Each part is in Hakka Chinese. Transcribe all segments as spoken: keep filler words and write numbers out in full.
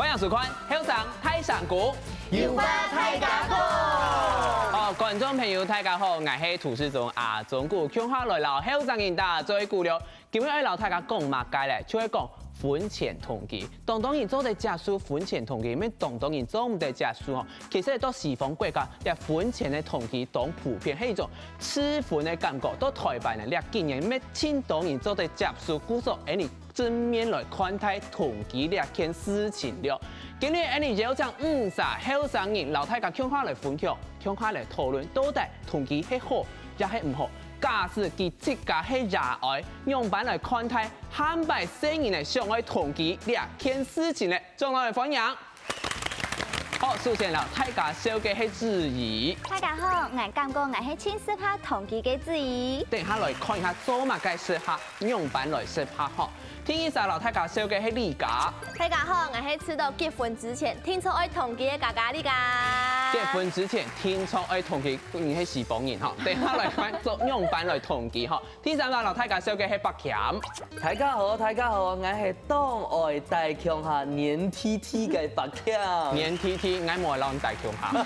歡迎收看《後生大聲公》，有話大家講。哦，觀眾朋友，大家好，𠊎係主持人阿忠牯，共下來摎後生人打嘴鼓了。今日愛摎大家講麼个咧？就係講婚前同居。當多人做得接受婚前同居，乜當多人做毋得接受吼。其實到西方國家，這婚前个同居當普遍，係一種試婚个感覺。到臺灣呢，這幾年乜盡多人做得接受，故所𠊎俚 正面來看待同居這件事情了。今日𠊎俚邀請五儕後生人摎大家共下來分享，共下來討論到底同居係好也係毋好。假使佢自家係爺哀，仰般來看待下擺細人仔想愛同居這件事情呢？掌聲來歡迎！好，首先摎大家紹介係子怡。大家好，𠊎感覺𠊎係盡適合同居个子怡。等下來看一下做麼个適合，仰般來適合吼。 第二儕摎大家紹介係麗嘉。大家好，𠊎係知道結婚之前定著愛同居个嘉嘉麗嘉。結婚之前定著愛同居，你係西方人吼。等下來看做仰般來同居吼。第三儕摎大家紹介係柏謙。大家好，大家好，𠊎係當愛戴共下黏T T个柏謙。黏T T，𠊎無愛摎你戴共下。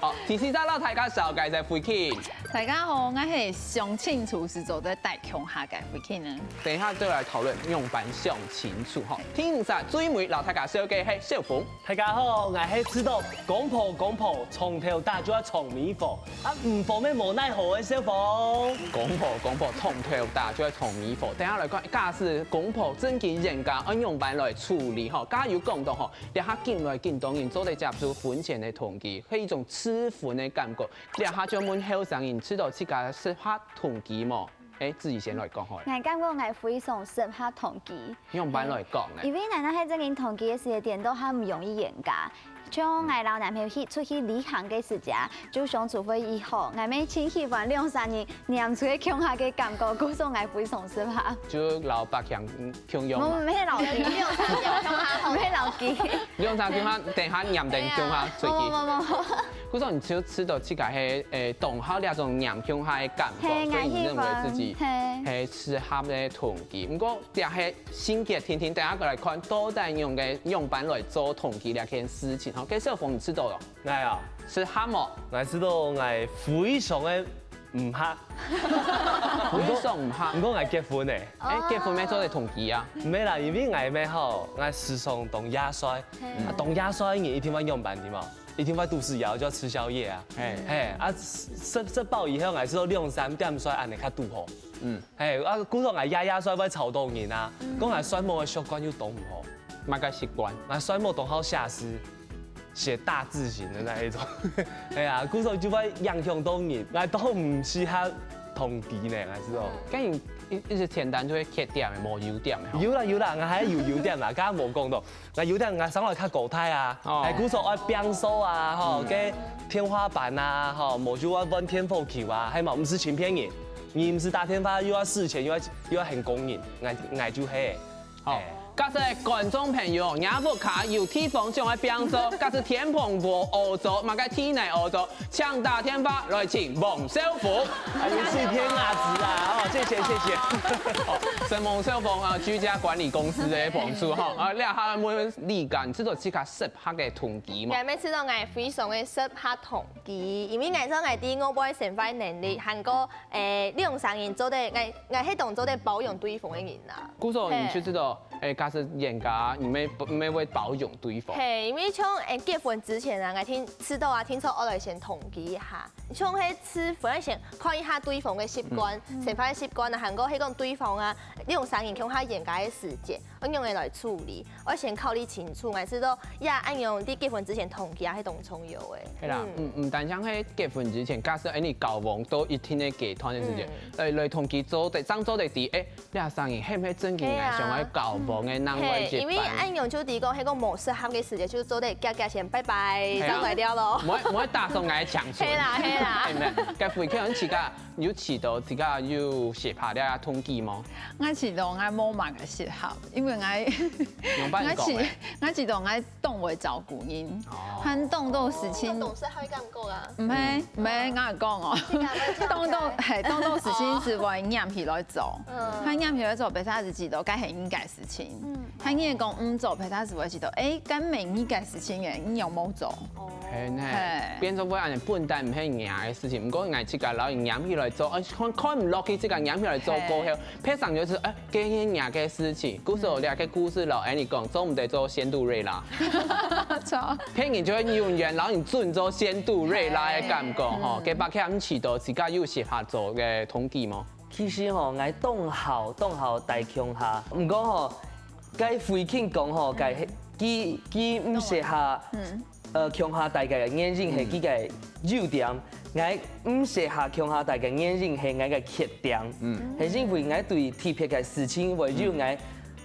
好，第四儕摎大家紹介係慧卿。大家好，𠊎係想清楚就做得戴共下个慧卿呢。 等一下再來討論仰般想清楚吼。第五儕最尾摎大家紹介係小鳳。大家好，𠊎係知道公婆公婆床頭打就愛床尾和，啊毋和乜無奈何个小鳳。公婆公婆床頭打就愛床尾和。等下來看，假使公婆正經冤家，愛仰般來處理吼？剛剛有講到吼，這下緊來緊多人做得接受婚前个同居，係一種試婚个感覺。這下就問後生人，知道自家適合同居無？ 欸，子怡先來講好了。𠊎感覺𠊎非常適合同居。仰般來講呢？因為𠊎若係正經同居个時節，顛倒還毋容易冤家。像𠊎摎男朋友去出去旅行个時節，就相處會以後，𠊎乜盡喜歡兩儕人黏在共下个感覺，故所𠊎非常適合。就摎柏謙共樣嘛。毋係摎佢，兩儕黏共下好。毋係摎佢。兩儕共下，等下黏等共下出去。無無無無。故所你就知道自家係，欸，當好這種黏共下个感覺，嘿，所以你認為自己，𠊎喜歡，嘿。 係適合个同居。毋過，這係先決定定，等下過來看到底用个仰般來做同居這件事情。好，該小鳳你知道了？𠊎啊，適合無？𠊎知道𠊎非常个毋合。非常毋合。毋過𠊎結婚了。欸，結婚乜做得同居啊？毋係啦，因為𠊎乜好，𠊎時常當夜睡，嘿。啊當夜睡个人一定會仰般个嘛。 一定會肚屎枵，就要吃宵夜啊。嘿。嘿，啊食食飽以後，𠊎係兩三點睡，恁呢較堵好。嗯。嘿，啊故所𠊎夜夜睡會吵到人啊，講𠊎睡目个習慣又當毋好。麼个習慣？𠊎睡目當好寫字，寫大字型的那一種。哎呀，故所就會影響到人，𠊎都毋適合同居呢，𠊎知道。該你一一直簡單就會缺點的，無優點的吼。有啦有啦，𠊎還有優點啦，剛剛無講到。 𠊎有點𠊎生來較高大啊，哦。哎，故所愛摒掃啊，吼，嗯。該天花板啊，吼，無就愛換電火球啊，係無？毋使請別人，你毋使打電話，又愛使錢，又愛又愛喊工人，𠊎𠊎就係。好，哎。假使觀眾朋友，若屋下有地方想愛摒掃，假使天棚無屙糟，麼个地泥屙糟， 請打電話來請王少福。還有四片襪子啊，哦，謝謝謝謝。哦，承蒙王少福啊，居家管理公司个幫助哈。啊，這下問你感覺自家適合个同居無？𠊎乜知道𠊎非常个適合同居，因為𠊎知𠊎知𠊎个生活能力，還過，誒，兩儕人做得，𠊎𠊎係當做得包容對方个人啊。故所你就知道，誒，假使冤家，你乜乜會包容對方。係，因為像誒結婚之前啊，𠊎聽知道啊，聽說愛來先同居一下。 像係試婚愛先看一下對方个習慣，生活个習慣啊，還過係講對方啊，兩儕人共下冤家个時節，愛仰般來處理，愛先考慮清楚，𠊎知道，呀，恁樣在結婚之前同居啊，係當重要个。係啦，嗯。毋毋單淨係結婚之前，假使誒你交往到一定个階段个時節，嗯。來來同居做得，正做得知，誒， 這儕人係毋係正經个，係啊。想愛交往个，人會結拜。係，因為恁樣就知講，係講無適合个時節，就做得遽遽先拜拜，係啊。正來尞咯。莫莫打爽𠊎个青春。係啦，係啦。係毋係？該慧卿自家有試著自家有適合个同居無？𠊎試著𠊎無麼个適合，因因為𠊎，仰般講咧？𠊎知，𠊎知道𠊎當會照顧人，哦。還當多事情。當懂事會感覺啊。毋係，毋係，𠊎講哦，當多，係，當多事情係會拈起來做，嗯。佢拈起來做，別儕係知道，該係應該事情。嗯。佢若講毋做，別儕係會知道，誒，該毋係你个事情誒，你有無做？哦。係呢，係。變做會恁樣分擔，毋係人个事情。毋過𠊎自家摎人拈起來做，誒，看，看毋落去，自家拈起來做過後，別儕就係，誒， 該係若个事情，故所這个故事摎𠊎俚講，做毋得做仙度瑞拉。著。別人就會永遠摎你準做仙度瑞拉个感覺吼，嗯。該伯克毋知道自家有適合做个同居無？其實吼，𠊎當好，當好戴共下，毋過吼，該慧卿講吼，該，嗯。佢，佢毋適合，嗯。 呃，共下戴个原因係佢个優點，𠊎毋適合共下戴个原因係𠊎个缺點。嗯。係因為𠊎對特別个事情會有𠊎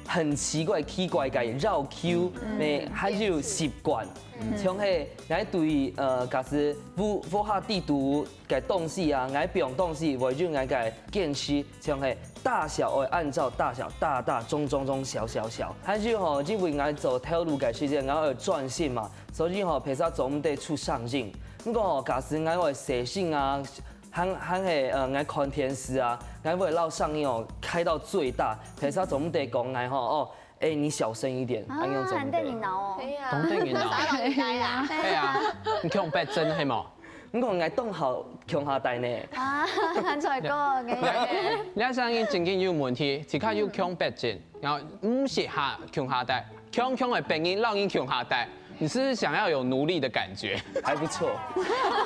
很奇怪、奇怪个要求，嗯。呢，還有習慣。嗯。像係𠊎對，呃，假使屋，屋下地圖个東西啊，𠊎放東西會有𠊎个堅持，像係大小愛按照大小，大大中中中小小小。還有吼，因為𠊎做頭路个時間，𠊎愛專心嘛， 所以吼，別儕做毋得出聲音。毋過吼，假使𠊎會洗身啊，還，還係，呃，𠊎看電視啊，𠊎會摎聲音哦開到最大，別儕做毋得講𠊎吼，哦，哎，你小聲一點，啊，恁樣做毋得。還得你鬧哦。對啊。當得你鬧。啥老人家啊？對啊，你強迫症係無？毋過𠊎當好共下戴呢。啊，看出來過，你。你，你聲音正經有問題，自家有強迫症。 然後毋適合共下戴，強強个別人摎人共下戴，你是不是想要有奴隸的感覺？還不錯。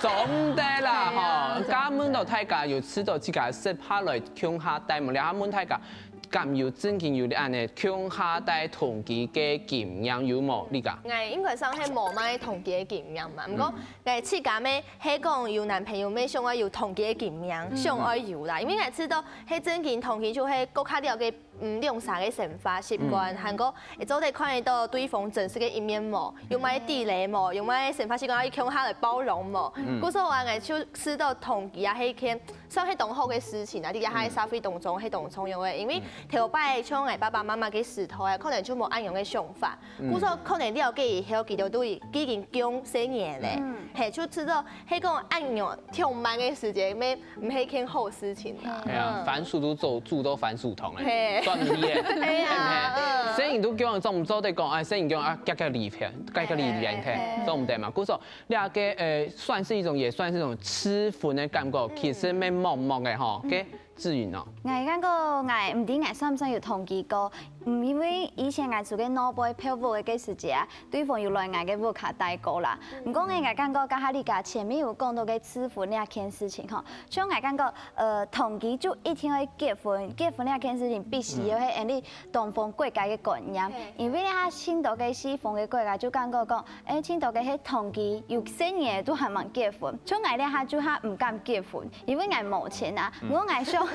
做毋得啦吼，對啊，做毋得。今晡日大家有試著自家適合來共下戴無？這下問大家，敢有正經有恁樣共下戴同居个經驗有無？你講。𠊎應該算係無麼个同居个經驗嘛，毋過𠊎自家乜係講有男朋友乜想愛有同居个經驗，想愛有啦，因為𠊎試著係正經同居就係過較了解 嗯，兩儕个生活習慣，嗯。還過會做得看得到對方真實个一面無？有麼个地雷無？有麼个生活習慣愛共下來包容無？嗯。故所啊，𠊎就試著同居啊，係一件算係當好个事情啊，在這下个社會當中，係當重要个。因為頭擺像𠊎爸爸媽媽个時代啊，可能就無恁樣个想法。嗯。故所可能了解以後，佢兜都已，已經降細人咧。嗯。嘿，就試著係講恁樣，忒慢个時間，乜 毋係件好事情啊。係啊，嗯。番薯都做，煮到番薯湯欸，嘿。算毋係欸。係啊，嗯。細人都叫人做毋做得講，哎，細人叫啊，遽遽離開，遽遽離開，嘿，嘿，嘿。做毋得嘛。故所，這個，呃，算是一種，也算是一種試婚个感覺，嗯。其實蠻默默个吼，嗯。該志雲哦。𠊎感覺𠊎毋知𠊎算毋算有同居過， 嗯，因為以前𠊎自家外背漂泊个時節啊，對方有來𠊎个屋下戴過啦。嗯。毋過呢，𠊎感覺頭下這個前面有講到个試婚這件事情吼，像𠊎感覺，呃，同居就一定愛結婚，結婚這件事情必須要係𠊎俚東方國家个觀念，嘿。因為這下盡多个西方个國家就感覺講， 欸，盡多个係同居，有細人仔都還吂結婚。像𠊎這下就還毋敢結婚，因為𠊎無錢啊。嗯。毋過𠊎想，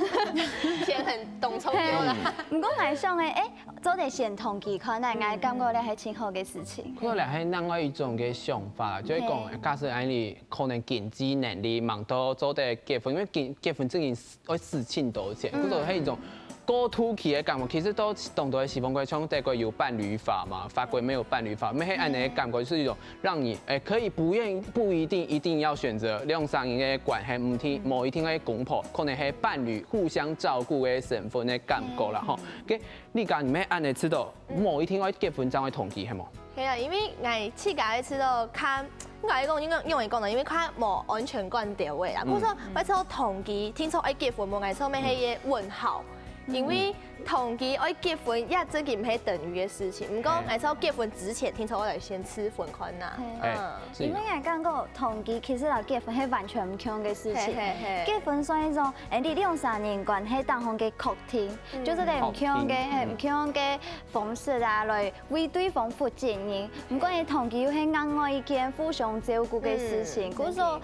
錢很重要啦。嘿，毋過𠊎想欸，欸，做得先同居看啊，𠊎感覺這係盡好个事情。毋過這係另外一種个想法，就係講，嘿。假使恁樣，可能經濟能力吂到做得結婚，因為結，結婚這件事 愛使盡多錢，嗯。故所係一種過渡期个感覺。其實都當多个西方國家，像德國有伴侶法嘛，法國乜有伴侶法，乜係恁樣个感覺，就是一種讓你，欸，可以不願意，不一定一定要選擇兩儕人个關係，毋一定，嗯。無一定个公婆，可能係伴侶互相照顧个身份个感覺啦，吼。嗯。該你講你乜恁樣知道，嗯。無一定愛結婚正會同居，係無？ 係啊，因為𠊎自家个試著較，應該講，應該用來講呢，因為較無安全感个位啦。嗯。故所𠊎試著同居，定著愛結婚無，𠊎試著乜係一個問號。嗯。因為同居愛結婚，也真个毋係等於个事情。毋過，嘿。𠊎試著結婚之前，定著愛來先試婚看啊。嘿。哎，嗯。是。因為𠊎感覺同居其實摎結婚係完全毋共个事情。嘿，嘿，嘿。結婚算一種，欸，你兩儕人關係當中个確定，嗯。就是在毋共个，確定。嘿，嗯。毋共个方式啊，來 為對方負責任。毋過呢，同居又係另外一件互相照顧个事情，嗯，故所，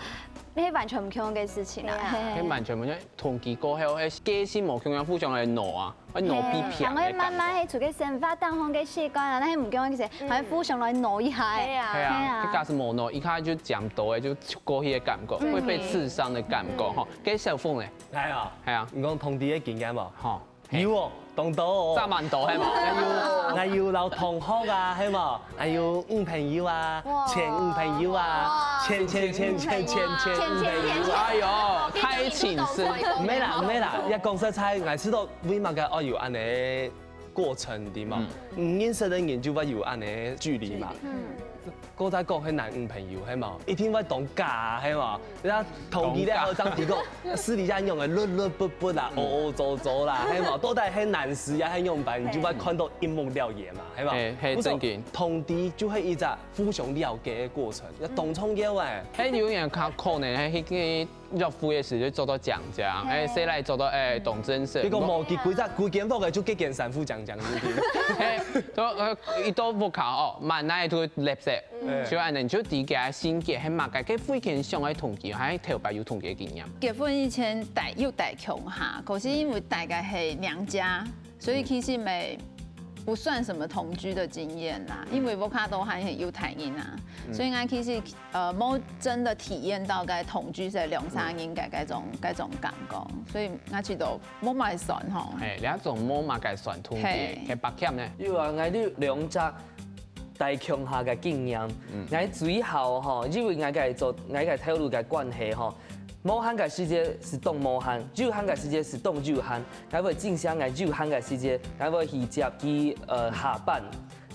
真个。係完全毋共个事情啊。係啊。嘿。係完全毋共，同居過後，係個性無共樣，互相來挪啊，會挪比平个感覺。嘿，還會慢慢係自家生活當中个習慣啊，該係毋共个事，嗯。還會互相來挪一下。係啊。係啊，係啊。佢假使無挪，一下就講到个，就過去个感覺，嗯。會被刺傷个感覺，嗯。吼。該小鳳呢？來啊。係啊。你講同居个經驗無？吼。有哦，當多哦。差蠻多，係無？還有，還有摎同學啊，係無？還有女朋友啊，前女朋友啊，前前前前前前女朋友啊。哎喲，太情深。無啦，無啦，也講實在，𠊎知道為麼个愛有恁呢過程的嘛。毋認識个人就會有恁呢距離嘛。 過再講，係男女朋友，係無？一定會當假，係無？人家同居咧，好像提供私底下用个亂亂不不啦，哦哦走走啦，係無？到底係男士也係用白，你就會看到一目了然嘛，係無？係，係，正經。同居就係一隻互相了解个過程，要當重要哎。係有人可可能係去約會个時就做到講講，哎，細賴做到哎當正式。結果無幾幾隻幾間屋个就幾間衫褲講講，係，都呃一到屋下哦，滿哪都垃圾。 就恁呢，就知佢个性格係麼个，佢會肯想愛同居，還頭擺有同居个經驗。結婚以前戴有戴共下，可是因為大家係娘家，所以其實沒不算什麼同居的經驗啦。因為屋下都還係猶太人啊，所以𠊎其實呃無真的體驗到該同居係兩三人个該種該種感覺，所以𠊎覺得無麼个算吼。哎，這種無麼个算同居，係。該白欠呢？有啊，𠊎有兩隻 戴共下个經驗。𠊎最好吼，因為𠊎个做，𠊎个頭路个關係吼，無閒个時節係當無閒，有閒个時節係當有閒。𠊎會盡想𠊎有閒个時節，𠊎會去接佢呃下班。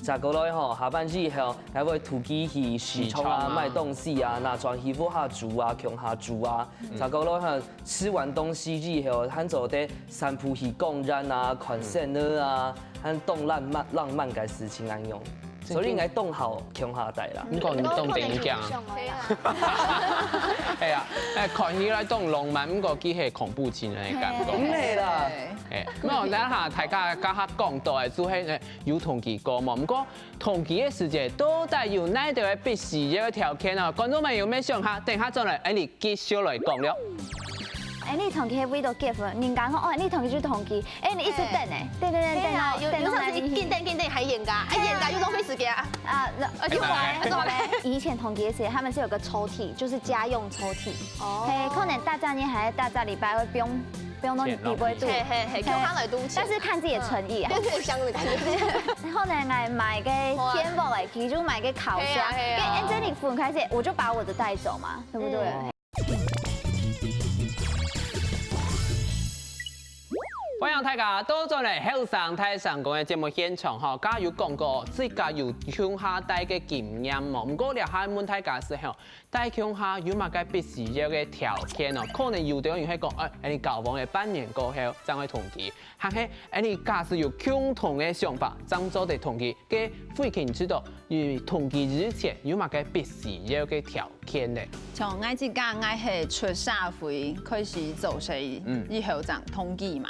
接過來吼，下班之後，𠊎會同佢去市場啊，買東西啊，拿轉去屋下煮啊，共下煮啊。接過來吼， 食完東西以後，還做得散步去公園啊，看星仔啊，還當浪漫浪漫个事情恁樣。所以𠊎當好共下戴啦。毋過你當定驚。係啊。哎呀，哎，看起來當浪漫，毋過佢係恐怖情人个感覺。毋係啦。哎，無，等下大家剛剛講到个，就係有同居過無？毋過同居个時節，到底有哪兜个必須要个條件哦？觀眾朋友，有想下，等下轉來，哎，你繼續來講了。 哎，你同居係為著結婚，人家講哦，你同居就同居，哎，你一直等哎，等等等等哦，有有時候是等到哪裡去？緊等緊等還冤家，哎，冤家又浪費時間啊。啊，那而且我還還做嘞。以前同居的時候，他們是有個抽屉，就是家用抽屉，哦，嘿，可能大家呢還在大家禮拜會不用不用弄底背肚，嘿嘿嘿，共下來都錢，但是看自己的誠意啊。變成香的感覺。然後呢，還買個電鍋哎，其中買個烤箱，嘿啊嘿啊。跟 Anthony 分開時，我就把我的帶走嘛，對不對？ 歡迎大家倒轉來後生大聲公个節目現場吼，剛剛有講過自家有共下戴个經驗無？毋過這下問大家係吼，戴共下有麼个必須要个條件哦？可能有兜人會講，哎，你交往个半年過後正會同居，還係，哎，你假使有共同个想法，正做得同居。 該慧琴知道，你同居之前有麼个必須要个條件呢？像𠊎自家，𠊎係出社會開始做事以後正同居嘛。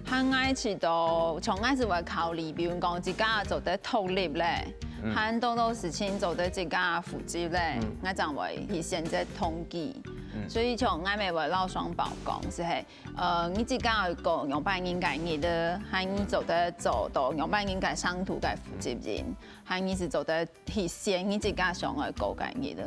還𠊎知道，像𠊎係會考慮，比如講自家做得獨立咧，還多多事情做得自家負責咧，𠊎正會去選擇同居。所以像𠊎乜會摎雙寶講，係係，呃，你自家愛過兩百人个日子，還你做得做到兩百人个程度个負責任。 還你係做得去選你自家想愛過个日子。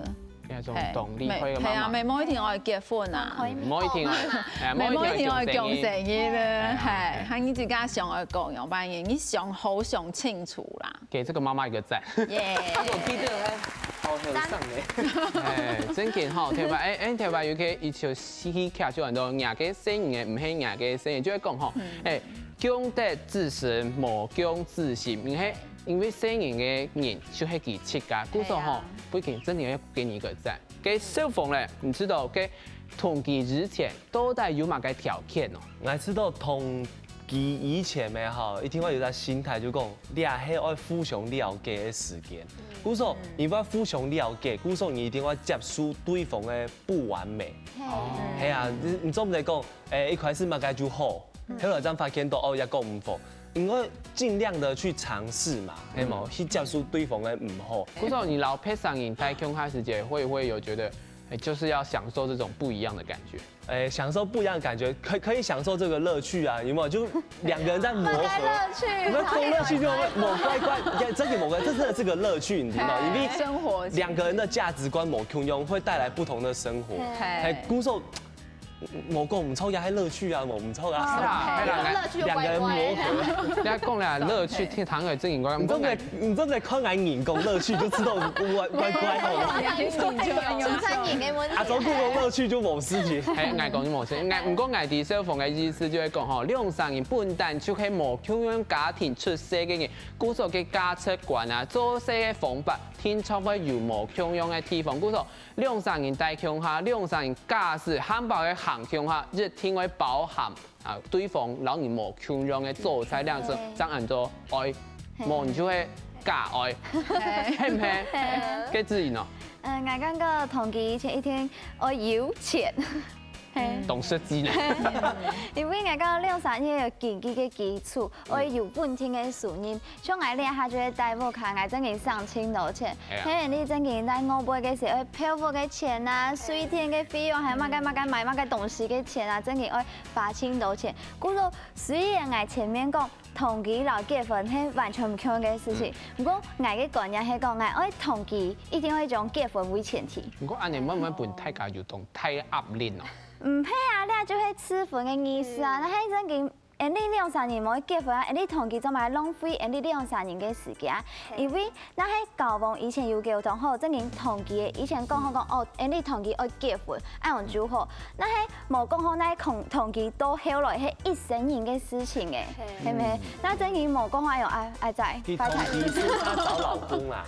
該種動力可以慢慢。係啊，乜無一定愛結婚啊。無一定愛，哎，無一定愛降生日。係，還你自家想愛過樣般个，你想好想清楚啦。給這個媽媽一個讚。耶。我記得還好後生呢。哎，正經吼，頭擺，哎哎，頭擺有個一首詩歌，就很多若个細人仔，毋係若个細人，就會講吼，哎，降得子身，無降子心，毋係 因為細人个人就係佢自家，故所吼，係啊。不僅真的要給你一個讚。該小鳳咧，你知道該同居之前到底有麼个條件哦？𠊎知道同居以前个吼，一定會有隻心態，就講，這係愛互相了解个時間。故所，你愛互相了解，故所你一定愛接受對方个不完美。係啊，你你做毋得講，哎，一開始麼个就好，後來正發現到，哦，也講毋好。 應該盡量的去嘗試嘛，係無？去接受對方个毋好。故所你摎別儕人戴共下時節，會不會有覺得，哎，就是要享受這種不一樣的感覺？哎，享受不一樣的感覺，可可以享受這個樂趣啊，有沒有？就兩個人在磨合，樂趣，你們偷樂趣就會磨乖乖，你看，真的磨乖，這真的是個樂趣，你知道嗎？因為生活兩個人的價值觀無共樣，會帶來不同的生活。哎，故所無講毋著，也係樂趣啊，無毋著啊。係啦，係啦，樂趣就乖乖。兩個人磨合。你講啦，樂趣聽堂有正經乖，你真的，你真的看來眼光樂趣就知道我乖乖哦。出餐飲个問題。啊，走過樂趣就無事情。哎，𠊎講你無事，𠊎毋過𠊎知小鳳个意思就係講吼，兩儕人本旦就係無共樣家庭出世个人，故所个價值觀啊，做事个方法，定著會有無共樣个地方。故所兩儕人戴共下，兩儕人假使還包个行共下，一定會包含啊，對方摎你無共樣个做在兩者，正安到愛，無你就會假愛，係毋係？該子怡呢？嗯，𠊎感覺同居以前一定愛有錢。係。懂設計呢？因為𠊎感覺兩儕人有經濟个基礎，愛有穩定个收入。像𠊎這下就係戴屋下，𠊎正經省盡多錢。哎呀係，你正經戴外背个時，愛票屋个錢啊、水電个費用，還有麼个麼个買麼个東西个錢啊，正經愛花盡多錢。故所雖然𠊎前面講同居摎結婚係完全毋共樣个事情，毋過𠊎个觀念係講，𠊎愛同居一定愛將結婚為前提。毋過恁樣會毋會分大家有種大壓力哦？毋係啊，這就係試婚个意思啊。那係正經，恁樣兩儕人無結婚啊，恁樣同居做麼个浪費恁樣兩儕人个時間啊？因為那係交往以前有溝通好，正經同居个以前講好講哦，恁樣同居愛結婚，恁樣就好。那係無講好，那係同同居到後來係一生人个事情誒，係毋係？那正經無講好，哎喲，哎哎在，你同居是他找老公啦。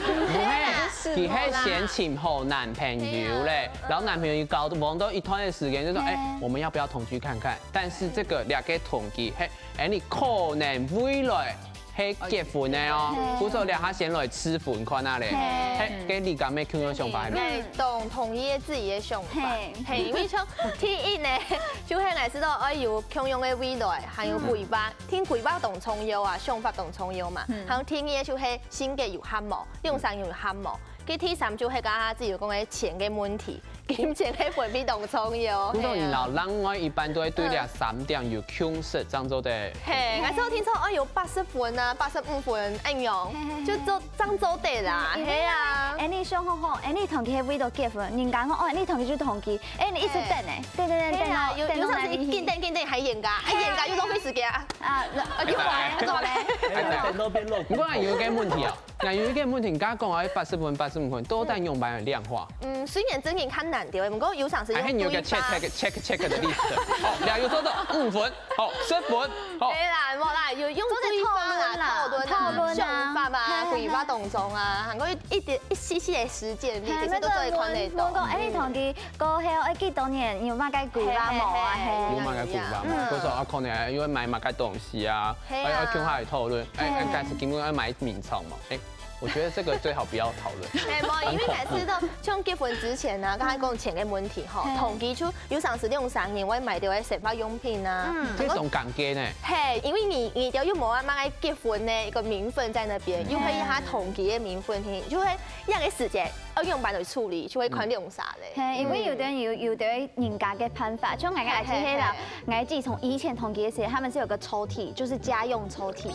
毋係，佢係先尋好男朋友咧，然後男朋友交往到一段的時間，就說，哎，我們要不要同居看看？但是這個兩個同居，嘿，哎，你可能未來係結婚的哦，故所兩下先來試婚看下咧，嘿，該你敢有共樣想法無？𠊎當同意自己个想法，係，因為像第一呢，就係𠊎知道愛有共樣个未來，還有規劃，定規劃當重要啊，想法當重要嘛。還有第二就係性格有合無，兩儕有合無。該第三就係剛剛子怡講个錢个問題，金錢个分配當重要。不過你老人愛一般都會對這三點有共識，這樣做得。嘿，𠊎知道聽說哦有八十分啊，八十五分恁樣，就做這樣做得啦，係啊。哎，你想好好，哎，你同居係為著結婚，人家講哦，你同居就同居，哎，你一直等哎，等等等等係啊，哦，有有時候是一等等等還冤家，哎冤家又浪費時間啊。啊，啊又來又來，哎，等到變肉。不過有一個問題哦，那有一個問題，你剛剛講啊，八十分、八十五分，都在用白的量化。嗯，雖然真的較難調，不過有常時用還係你有個對方 check check check check 的 list，哦，那有做到五分，好，十分，好。對啦，無啦，有用對方啦，討論啦，討論啦想法嘛，嘿嘿嘿規劃當中啊，還過一點一息息的時間，你嘿，其實都做得看得到。問講，哎，你同居過後，哎，幾多年，你有麼个規劃無啊？嘿嘿嘿嘿。有麼个規劃嘛？或者說啊，可能因為買麼个東西啊，嘿啊要要共下來討論，哎，哎，但是根本要買眠床嘛，哎，我覺得這個最好不要討論。嘿，無，因為每次都像結婚之前啊，剛才講錢的問題吼，嘿同居就有常時兩三年，我買到个生活用品啊，嗯這種感覺呢，嘿，因為你你就又無啊，麼个結婚的一個名分在那邊，又會有他同居的名分，嘿，就會一樣的時間，要用辦法處理，就會看兩儕咧。嘿，因為有的人有有的人家个辦法，像𠊎个阿姊係啦，𠊎阿姊從以前同居个時候，他們是有個抽屉，就是家用抽屉。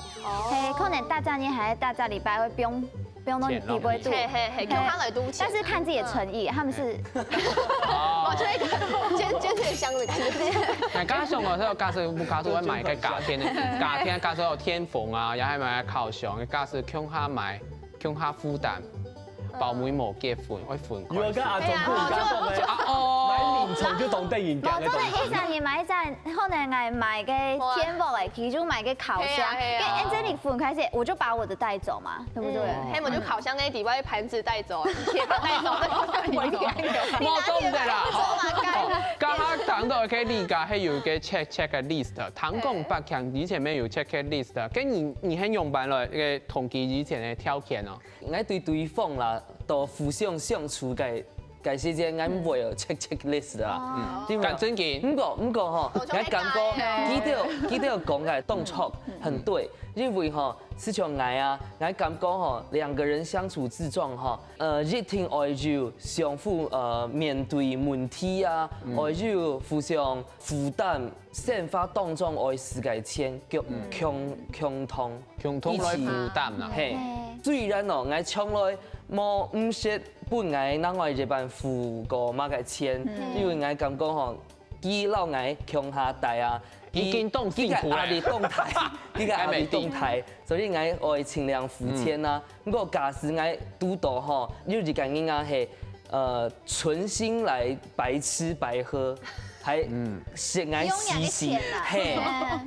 嘿，可能大家呢還是大家禮拜會放放到裡背肚。嘿嘿嘿，叫他來賭錢。但是看自己的誠意，他們是我就會捐捐這個箱子給你。哎，剛剛想到說，假設不假設我買一個家電呢，家電假設有電風啊，也還買烤箱，假設共下買，共下負擔，包尾無結婚，會分開。有啊，跟阿忠不一樣，啊哦，買眠床就當得人家个東西。我真的一三年買一站，後來買買个天幕來，其中買个烤箱，嘿啊嘿啊跟 Anthony 分開始，我就把我的帶走嘛，對不對？嘿，我就烤箱那底外盤子帶走，鐵盤帶走，那個回去。我懂的啦。做嘛該哦，剛剛談到个你家還有一個check check list，糖貢八強以前沒有check list，跟你你很勇敢了，一個同居以前的條件哦。 𠊎對對方啦，到互相相處个个時間，𠊎毋會有 check checklist 啦。嗯，對無？敢真經？毋過毋過吼，我就會𠊎感覺改欸佢兜佢兜講个當著很對，因為吼，就像𠊎啊，𠊎感覺吼，兩個人相處之中吼，呃，一定愛有相互呃面對問題啊，愛有互相負擔，生活當中愛使个錢共共共同。共同來負擔啦。嘿，雖然哦，𠊎從來無毋識分𠊎另外一半付過麼个錢，因為𠊎感覺吼，佢摎𠊎共下戴啊，已經當辛苦了。佢个壓力當大，佢个壓力當大，所以𠊎愛盡量付錢啊。毋過假使𠊎堵到吼，有一個人啊係，呃，存心來白吃白喝，還食𠊎死死，嘿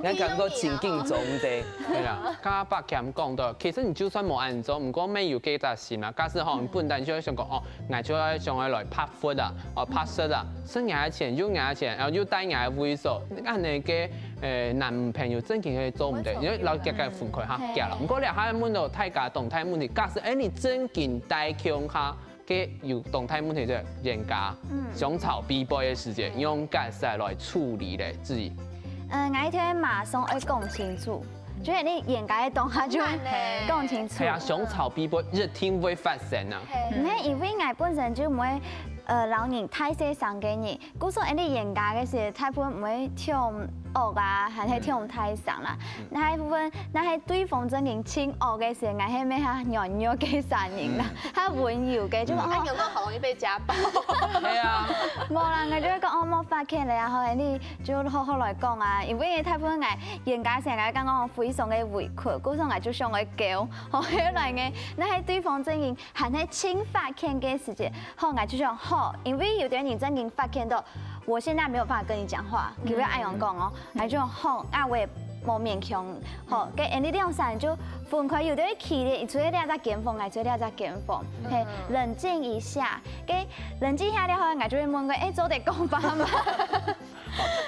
，𠊎感覺真敬重的。對啦，剛剛伯謙講到，其實你就算無恁做，毋過乜有該隻心啊。假使吼，你本來就會想講，哦， 𠊎就愛想愛來拍佛啊，哦，拍攝啊，省𠊎个錢，用𠊎个錢，然後又帶𠊎个位所，恁呢个，呃，男朋友正經會做毋得，因為老家个分開哈，假了。毋過這下問到大家當大問題，假使，哎，你正經帶共下，个有當大問題就冤家，相吵必敗个時節，用該式來處理咧，自己。嗯，𠊎一定會馬上愛講清楚，就係你冤家个當下就會講清楚。係啊，相吵必敗一定會發生啊。毋係，因為𠊎本身就毋會，呃，摎人大細聲个人， 故所，恁呢冤家个時，大部分毋會忒惡啊，還係忒大聲啦。大部分，若係對方正經盡惡个時，𠊎係乜較軟弱个聲音啦，較溫柔个，就講，哦，啊，有沒有好容易被家暴？對啊。無啦，𠊎就會講，哦，莫發譴了啊，吼，恁呢就好好來講啊，因為大部分𠊎冤家時，𠊎感覺非常个委屈，故所𠊎就想愛噭，吼，後來呢，若係對方正經 還係盡發譴个時節，好，𠊎就想好，因為有兜人正經發譴到，我現在沒有辦法跟你講話，佢會恁樣講哦，𠊎就好，啊，𠊎也無勉強，好，該恁呢兩儕就分開，有兜人企咧，佢出去這隻間房，𠊎出去這隻間房，嘿，冷靜一下，該冷靜一下了後，𠊎就會問講，哎，做得講話嗎？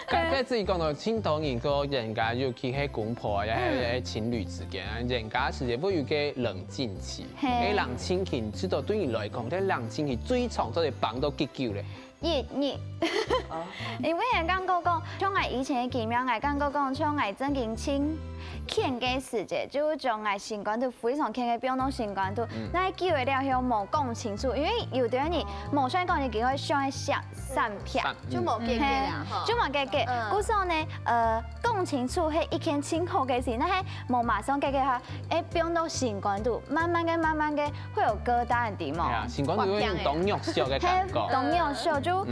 該，該自己講到，盡多人个冤家，尤其係公婆啊，也係情侶之間啊，冤家時節會有個冷靜期。該冷靜期，知道對你來講，該冷靜期最長做得放到幾久咧？一日。因為𠊎感覺講，像𠊎以前个經驗，𠊎感覺講，像𠊎正經盡譴个時節，就將𠊎心肝肚非常譴个放到心肝肚，該久了了後無講清楚，因為有兜人無想講，你就會想一想， 散片，就無解決了吼。就無解決。故所呢，呃，講清楚係一件盡好个事，但係無馬上解決个話，會放到心肝肚，慢慢个、慢慢个會有疙瘩个地方。係啊，心肝肚有一種當弱小个感覺。嘿，當弱小，就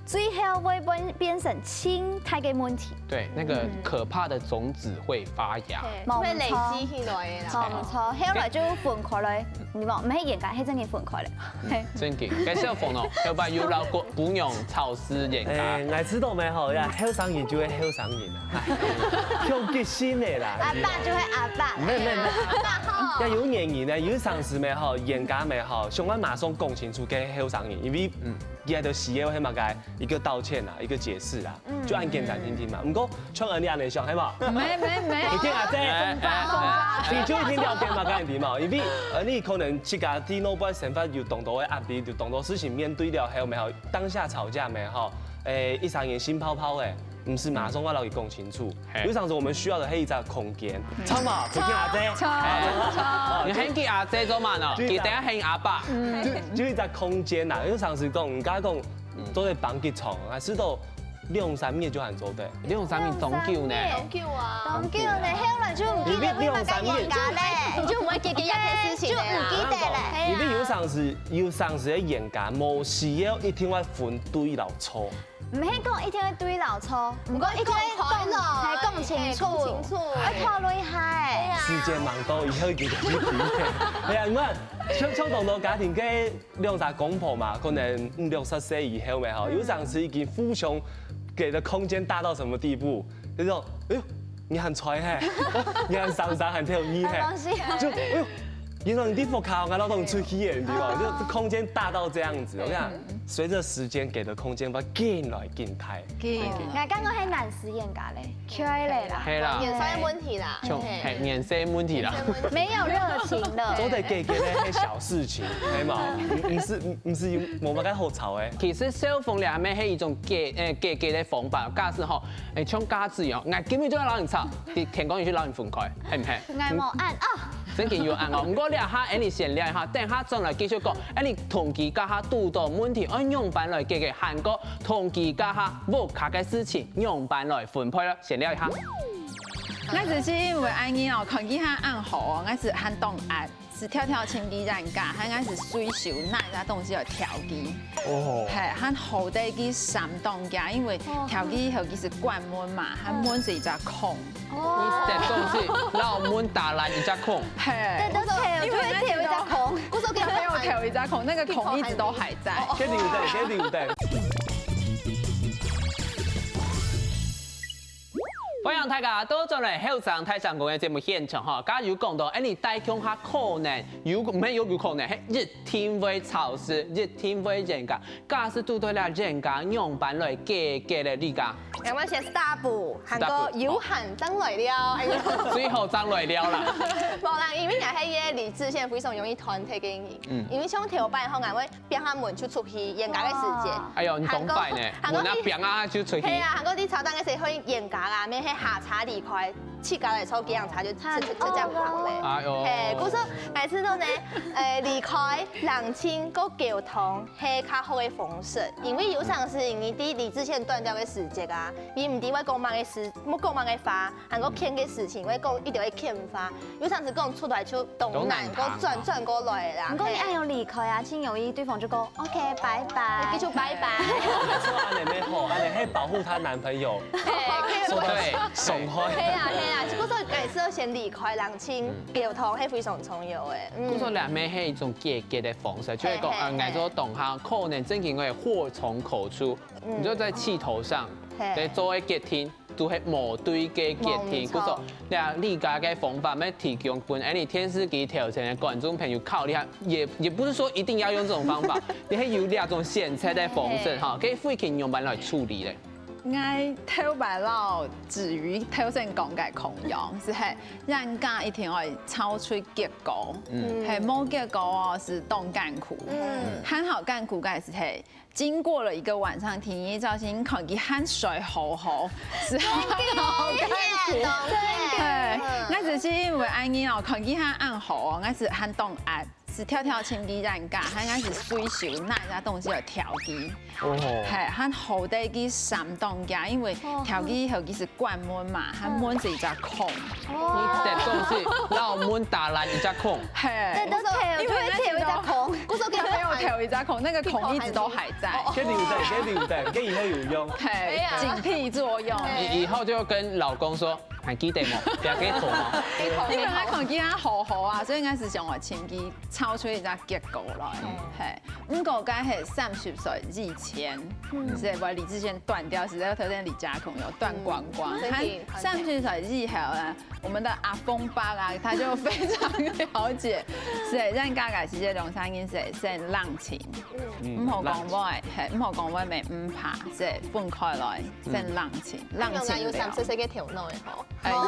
最後會變，變成盡大个問題。對，那個可怕的種子會發芽。嘿，就會累積起來个啦。無錯，後來就分開來，你無，毋係冤家，係正經分開來。 嘿。正經，該小鳳哦，後擺有摎姑，姑娘吵死冤家。哎，𠊎知道無吼，呀，後生人就係後生人啊，哎，向吉星个啦。阿爸就係阿爸。無無無，阿爸吼。也有原因呢，有常時無吼，冤家無吼，想愛馬上講清楚个後生人，因為，嗯，佢个需要係麼个一個道歉啊，一個解釋啊。 就恁簡單定定嘛。毋過像恁呢恁呢想，係無？無無無。你聽阿姐，你就一定了解嘛，該問題嘛，因為呃，你可能自家在外背生活有當多个壓力，有當多事情面對了後，無吼，當下吵架無吼，誒，一儕人心泡泡个，毋係馬上愛摎佢講清楚。有常時我們需要的係一隻空間，著無？你聽阿姐，著著，你喊佢阿姐做麼个呢？佢等下喊阿爸。就就一隻空間啦，有常時講，人家講做得幫佢唱，啊，係都 兩三日就還做得。兩三日當久呢。當久啊。當久呢，後來就毋記得為麼个冤家咧。你就毋會記得這件事情了啦。就毋記得咧。因為有常時，有常時个冤家，無需要一定愛分對摎錯。毋係講一定愛對摎錯，毋過一定愛講，講開來，係講清楚，嘿，講清楚。愛討論一下。時間吂多，以後佢就去聽。哎呀，你看，像像當多家庭个 兩儕公婆嘛，可能五六十歲以後嘛吼，有常時已經互相給的空間大到什麼地步？就說，哎喲，你還在嘿，你還上山還跳舞嘿，就哎喲，原來你在屋下，𠊎恅到你出去耶，你知道嗎？就空間大到這樣子。我跟你講，隨著時間給的空間會緊來緊大。緊。𠊎感覺係男士冤家咧。 缺咧啦。係啦。年歲个問題啦。像係年歲个問題啦。沒有熱情了。做得解決个係小事情，係嘛？毋毋係毋係有無麼个好吵个。其實小鳳咧，還係一種解誒解決个方法。假使吼，誒像假使哦，𠊎今日就愛摎你吵，天光日就摎你分開，係毋係？𠊎無恁哦。正經有恁哦。毋過這下，誒你先尞一下，等下轉來繼續講，誒你同居該下堵到問題，愛仰般來解決，還過同居該下屋下个事情仰般來分配咯。 先尞一下。𠊎自細因為恁樣哦，看佢還恁好哦，𠊎係還當愛。係挑挑尋佢冤家，還應該係隨手拿一隻東西來挑佢。哦，係，還好得佢閃當遽，因為挑佢以後佢係關門嘛，還門係一隻空。哦，你等東西，然後門打爛一隻空。係，對，都是挑，因為就會挑一隻空。故所佢沒有挑一隻空，那個孔一直都還在。給留等，給留等。 歡迎大家倒轉來後生大聲公个節目現場吼，頭先有講到，哎，你戴共下可能有，毋係有，有可能，係一定會吵事，一定會冤家。假使堵著這冤家，仰般來解決个，你講？𠊎先stop，還過有閒正來尞，哎呀。最好正來尞啦。無啦，因為𠊎係一個理智線非常容易斷忒个人，嗯，因為像頭擺吼，𠊎會 拚下門就出去冤家个時節。哎喲，你當壞呢，還過，門啊拚啊就出去。係啊，還過你吵到个時候會冤家啊，免係下車離開，自家來坐計程車就直直直接行咧。哎喲，係，故所，𠊎知道呢，誒，離開、冷靜、過溝通係較好个方式，因為有常時你知理智線斷掉个時節啊，你毋知會講麼个事，要講麼个話， 還過譴个事情，會講一定會譴話，有常時講出來就當難，當難談啊。過轉，轉過來啦。毋過你恁樣離開啊，真容易對方就講OK，拜拜。佢就拜拜。錯，恁樣無好，恁樣係保護她男朋友。對，受到傷害。係啊，係啊，故所還係愛先離開，冷靜溝通，係非常重要个。嗯。故所兩面係一種解決个方式，就係講，係，係，呃，𠊎做當下可能正經會禍從口出，你就在氣頭上，係，在做个決定， 都係無對个決定。無錯。故所，這你家个方法，乜提供分恁樣電視機頭前个觀眾朋友考慮下，也，也不是說一定要用這種方法，你還有兩種選擇个方式哈，可以分佢仰般來處理咧。𠊎頭擺摎子瑜頭先講个共樣，係係，冤家一定愛吵出結果，嗯，係無結果哦，係當艱苦，嗯，還好艱苦个係係 經過了一個晚上，第二朝晨，你看佢還睡好好，係好艱苦。對，𠊎就係因為恁樣哦，看佢還恁好哦，𠊎就還當閼，係挑挑尋佢冤家，還𠊎就隨手拿一隻東西來挑佢。哦，係，還好得佢閃當遽，因為挑佢以後佢係關門嘛，還門係一隻空。 你等東西，然後門打爛一隻空。係，對，都是因為就會挑一隻空。故所佢沒有挑一隻空，那個孔一直都還在。給留等，給留等，給以後有用。係，警惕作用。你以後就要跟老公說，還記得嗎？不要給我嗎？因為佢看佢還好好啊，所以應該係想愛尋佢吵出一隻結果來。係，毋過該係三十歲以前，係會理智線斷掉，係在頭先李家孔有斷光光。嗯，佢三十歲以後啊， 我們的阿峰爸啊，他就非常了解，係冤家个時節兩儕人係先冷靜，毋好講話，係，毋好講話，毋怕，係分開來，先冷靜，冷靜了。有三十歲个頭腦个吼。哎喲，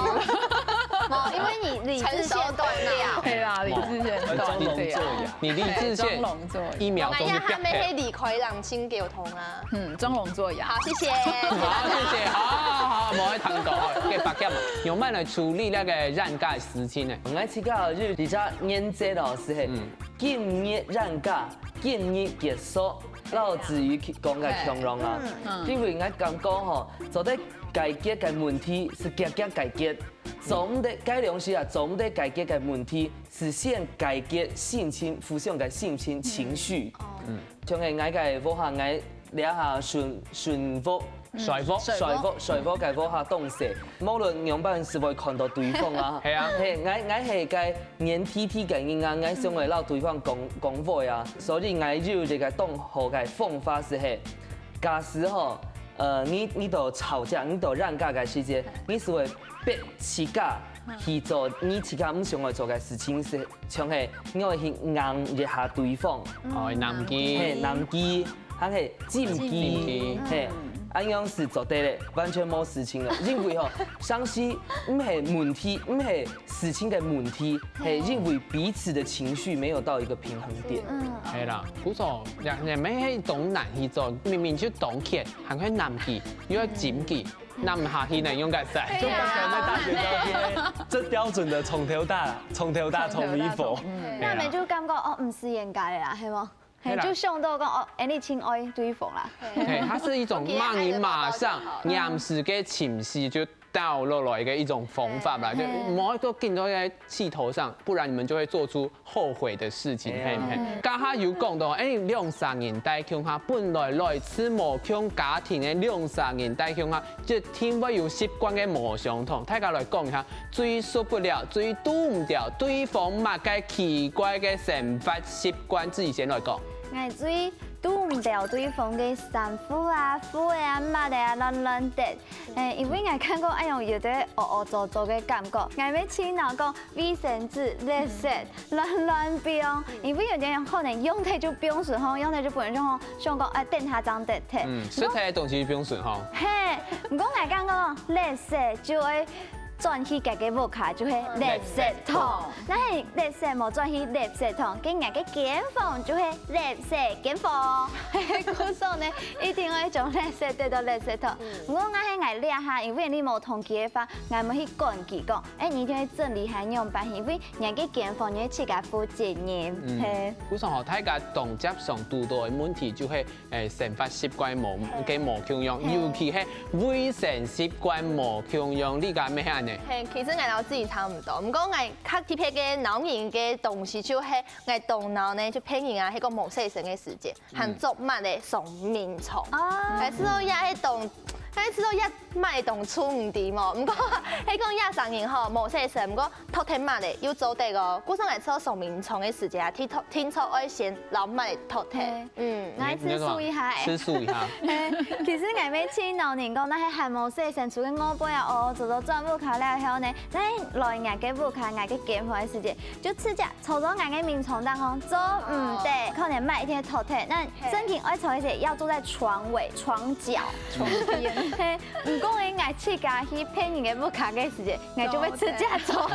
無，因為你理智線斷掉。係啦，理智線斷掉。你理智線，一秒鐘就變。𠊎還沒離開冷靜溝通啊。 嗯，裝聾作啞。好，謝謝。好，謝謝。好，好，好，無愛談到，好，給八點。仰般來處理這個冤家个事情呢？𠊎自家就比較原則咯，係係。今日冤家，今日結束，摎子瑜講个共樣啊。因為𠊎感覺吼，做得解決个問題係遽遽解決，做毋得，該量時啊，做毋得解決个問題係先解決心情，互相个心情、情緒。 像係𠊎个屋下，𠊎這下順順屋，衰屋，衰屋，衰屋个屋下當細，無論仰般係會看到對方啊。係啊。係，𠊎𠊎係个黏貼貼个人啊，𠊎想愛摎對方講講話啊，所以𠊎有一個當好个方法係係，假使吼，呃，你你兜吵架，你兜冤家个時節，你係會逼自家去做你自家毋想愛做个事情，係 像係你愛去硬一下對方，哦，硬佢。係，硬佢，還係唚佢，唚佢。係，恁樣係做得个，完全無事情了。因為吼，常時毋係問題，毋係事情个問題，係因為彼此的情緒沒有到一個平衡點。係啦，故所，也也毋係當難去做，明明就當譴，還愛硬佢，又愛唚佢， 唚毋下去呢，應該係。就剛才在大學聊天，這標準的從頭到從頭到從尾否。嗯，該你就感覺哦，毋係冤家个啦，係無？係啦。係，就想到講哦，恁樣親愛對方啦。係，佢係一種讓你馬上臨時个情緒就倒落來个一種方法啦，就莫一个緊到在氣頭上，不然你們就會做出後悔的事情。嘿，嘿，剛剛有講到，哎，兩儕人戴共下，本來來自無共家庭个兩儕人戴共下，一定會有習慣个無相同。大家來講一下，最受不了、最堵毋著對方麼个奇怪个生活習慣，自己先來講。 𠊎最堵毋著對方个衫褲啊、褲仔啊、襪仔啊亂亂跌。誒，因為𠊎看過恁樣有兜屙屙糟糟个感覺，𠊎乜盡惱講衛生紙、垃圾亂亂放，因為有兜人可能用忒就放順吼，用忒就毋用吼，想講哎等下正跌忒。嗯，食忒个東西放順吼。嘿，毋過𠊎感覺垃圾就會轉去自家屋下，就係垃圾桶。 若係垃圾無轉去垃圾桶，該𠊎个間房就係垃圾間房。故所呢，一定愛將垃圾堆到垃圾桶。毋過𠊎係𠊎這下，因為你無同佢个話，𠊎無去管佢講，哎，你一定愛整理還仰般，因為𠊎个間房你愛自家負責任。嘿。故所吼，大家當輒常堵到个問題就係，誒，生活習慣無，个無共樣，尤其係衛生習慣無共樣，你講係毋係恁呢？嘿，其實𠊎摎自己差毋多，毋過𠊎 較特別个老人个東西就係𠊎當惱呢，就別人啊，係講無洗身个時節，還著襪仔上眠床。哦。還係講也係當，還係講也襪仔當臭，毋知無？毋過係講也生人吼，無洗身，毋過脫忒襪仔又做得哦。故所𠊎係上眠床个時節啊，定著定著愛先摎襪仔脫忒。嗯。來自述一下誒。自述一下。嘿，其實𠊎乜盡惱人講，若係還無洗身，出去外背啊，哦，走走轉屋下了後呢，再來𠊎个屋下，𠊎个間房个時節，就直接 坐到𠊎个眠床頂項，做毋得，可能襪一定會脫忒。那正經愛坐个時節，要坐在床尾、床角、床邊。嘿，毋過呢，𠊎自家去別人个屋下个時節，𠊎就會直接坐。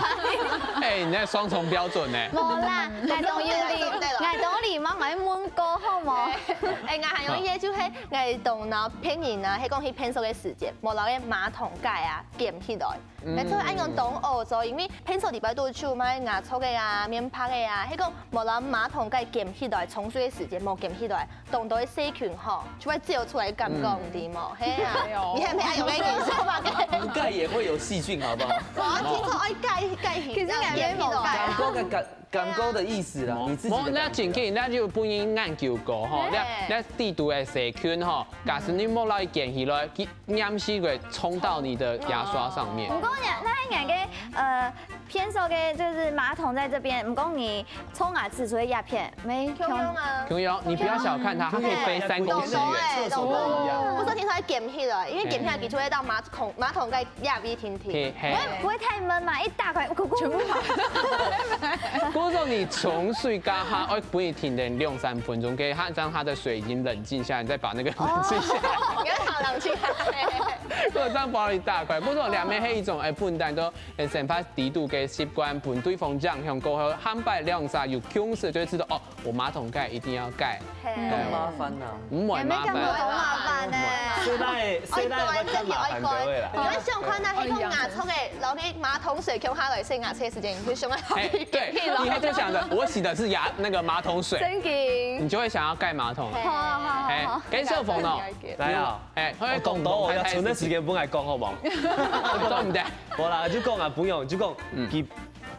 哎，你那雙重標準呢？無啦，𠊎當有禮，𠊎當有禮貌，𠊎問過好無？哎，𠊎還有一個就係𠊎當惱別人啊，係講去便所个時節，無摎該馬桶蓋啊，掀起來。 沒錯，恁樣當齷齪，因為便所裡背都有手嘛，牙刷个啊、面帕个啊，係講無摎馬桶蓋掀起來，沖水个時節無掀起來，當多个細菌吼，就會走出來感覺，毋知無？係啊，你還沒有用个技術嘛？覆蓋也會有細菌，好不好？我聽說愛蓋蓋起，其實也沒有蓋啊。感覺的感感覺的意思啦，你自己的感覺。那真緊，那就分人研究過吼，那那底肚个細菌吼，假使你無摎佢掀起來，佢 黏時會沖到你的牙刷上面。毋過呢，那應該呃，便所个就是馬桶在這邊，毋過你沖牙齒除了牙片，沒共樣啊。共樣，你不要小看它，它可以飛三公尺遠。廁所都一樣。不是聽說會掀起來，因為掀起來佢就會到馬桶馬桶蓋壓力挺挺。嘿，嘿。不會太悶嘛，一打開，咕咕。故所你沖水該下，愛分佢停等兩三分鐘，可以，它這樣它的水已經冷靜下來，你再把那個冷靜下來。你要好冷靜。如果這樣把你打開，不過兩面係一種，哎，不單都 誒，生活裡肚个習慣分對方影響過後，下擺兩儕有共識就會知道，哦，我馬桶蓋一定要蓋。很麻煩吶。毋會麻煩。好麻煩呢。細賴細賴會較麻煩各位啦。你們想看那黑空牙沖个，然後那馬桶水沖下來，洗牙齒的時間，你就想要哎，對，你以後就想着我洗的是牙那個馬桶水，真緊。你就會想要蓋馬桶了。好好好哎好好。，跟小鳳哦，來啊，哎，我講到我要存个時間分𠊎講好無？都毋得。無啦，就講啊，朋友就講，佢